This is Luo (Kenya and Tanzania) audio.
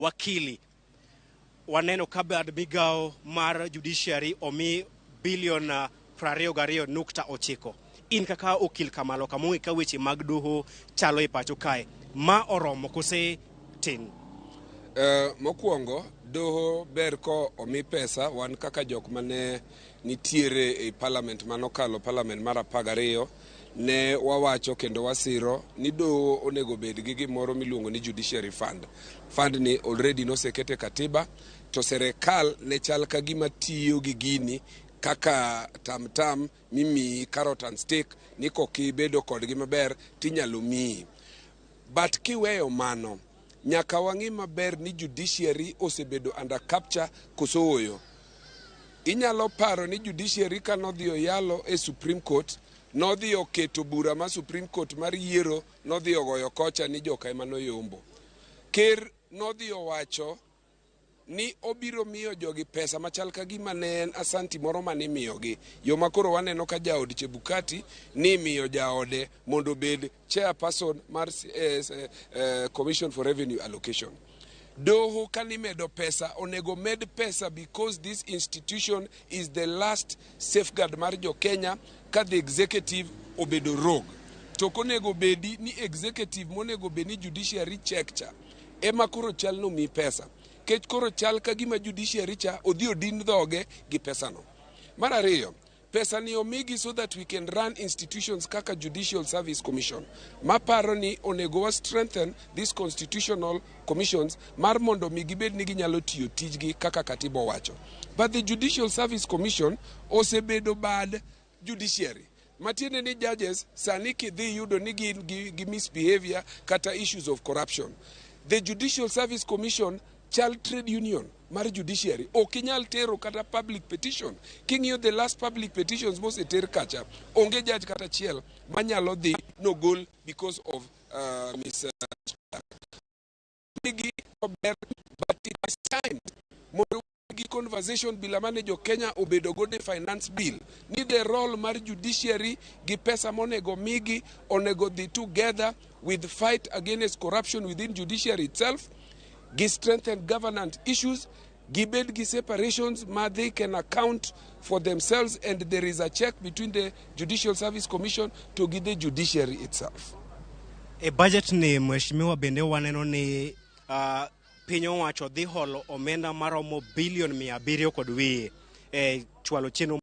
Wakili, waneno ka bad migawo mar judiciary omi bilion 22.9. In kaka okil kamalo kamong'e ka weche mag doho chalo e pacho kae, ma oromo kose tin? Mokwongo doho ber ko omi pesa. Wan kaka jok mane nitiere e parliament manokalo, parliament mar 12, ne wawacho kendo wasiro ni doho onego bed gi gimoro miluongo ni judiciary fund. Fund ni already noseket e katiba, to serikal ne chal ka gima tiyo gi gini kaka tamtam mimiyi carrot and stick, ni kokibedo kodgi maber tinyalo miyi. But kiweyo mano, nyaka wang'i maber ni judiciary osebedo under capture koso oyo. Inyalo paro ni judiciary ka nodhi oyalo e Supreme Court, nodhi oketo bura ma Supreme Court mar yiero, nodhi ogoyo kocha ni joka ema noyombo. Ker nodhi owacho ni obiro miyo jogi pesa machal ka gima ne en asanti moro manimiyogi. Yo ma koro waneno ka jaod Chebukati ni miyo jaode mondo obed chairperson mar Commission for Revenue Allocation. Doho kanimedo pesa, onego med pesa because this institution is the last safeguard mar jo Kenya ka the executive obedo rogue. To ok onego bedi ni executive monego bed ni judiciary check cha ema koro chal nomi pesa. Kech koro chal ka gima judiciary cha odhi odin dhoge gi pesano. Mar ariyo, pesa ni omigi so that we can run institutions kaka Judicial Service Commission. Maparo ni onego wa strengthen these constitutional commissions mar mondo mi gibed ni ginyalo tiyo tijgi kaka katiba owacho. But the Judicial Service Commission osebedo bad judiciary. Matiende ni judges sani kidhi yudo ni gin gi misbehavior kata issues of corruption. The Judicial Service Commission chal trade union mar judiciary. Ok inyal tero kata public petition. King'iyo the last public petitions moseter kacha, onge judge kata achiel manyalo dhi nogol because of Miss gi ber, but it is time mondo gi conversation bila mane jo Kenya obedo godo e finance bill ni the role mar judiciary gi pesa monego migi onego dhi together with fight against corruption within judiciary itself, gi strengthen governance issues, gibed gi separations ma they can account for themselves, and there is a check between the Judicial Service Commission to gi the judiciary itself. E budget ni, mheshimiwa, bende waneno ni piny owacho dhi holo omenda maromo bilion 700 kod wiye e chwalo chenro.